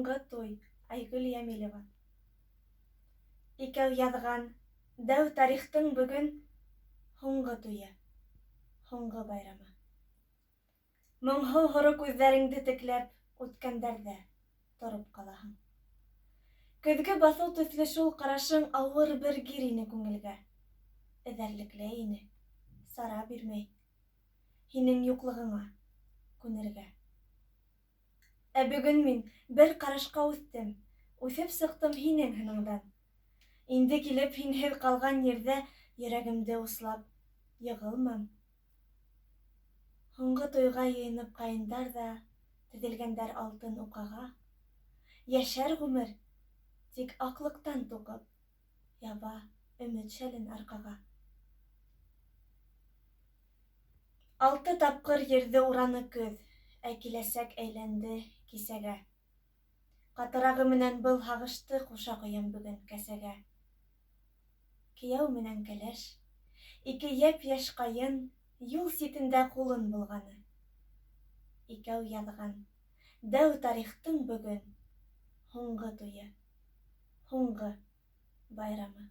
Һуңғы туй, Айгөл Йәмилева. Икәү яҙған дәү тарихтың бөгөн һуңғы туйы, һуңғы байрамы. Моңһоу һоро күҙҙәреңде текләп, үткәндәрҙә тороп ҡалаһың. Көҙгө баҫыу төҫлө шул ҡарашың ауыр бер гир ине күңелгә. Эҙәрлекләй ине, сара бирмәй. Һинең юҡлығыңа күнергә. Ә бөгөн мин бер ҡарашҡа үҫтем, Үҫеп сыҡтым һинең һыныңдан. Инде килеп һинһеҙ ҡалған ерҙә Йөрәгемде услап йығылмам. Һуңғы туйға йыйынып ҡайындар ҙа Теҙелгәндәр алтын уҡаға. Йәшәр ғүмер тик аҡлыҡтан туҡып, Яба өмөт шәлен арҡаға. Алты тапҡыр ерҙе ураны көҙ, Ә киләсәк әйләнде кисәгә. Ҡатырағы менән был һағышты Ҡуша ҡоям бөгөн кәсәгә. Кейәү менән кәләш, ике йәп-йәш ҡайын Юл ситендә ҡулын болғаны. Икәү яҙған дәү тарихтың бөгөн Һуңғы туйы, һуңғы байрамы.